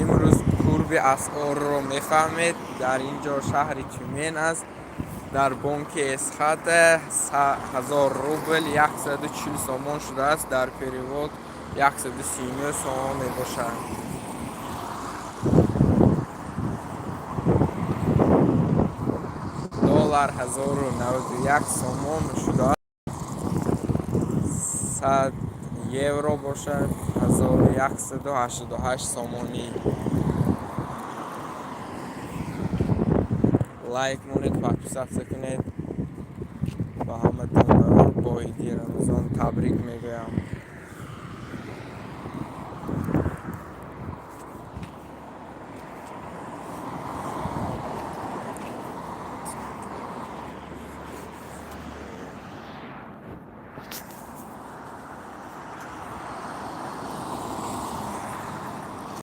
Имрӯз курби асъорро мефаҳмед. Дар ин ҷо шаҳри Тюмен аст. Дар бонки Эсхата 1000 рубл 140 сомон шудааст, дар перевод 139 сомон мебошад. Доллар 1091 сомон шудааст, 100 евро бошад 1188 сомонӣ. Лайк монед, подписаться кунед. Ба ҳаматон барор бо иди Рамазон табрик мегӯям.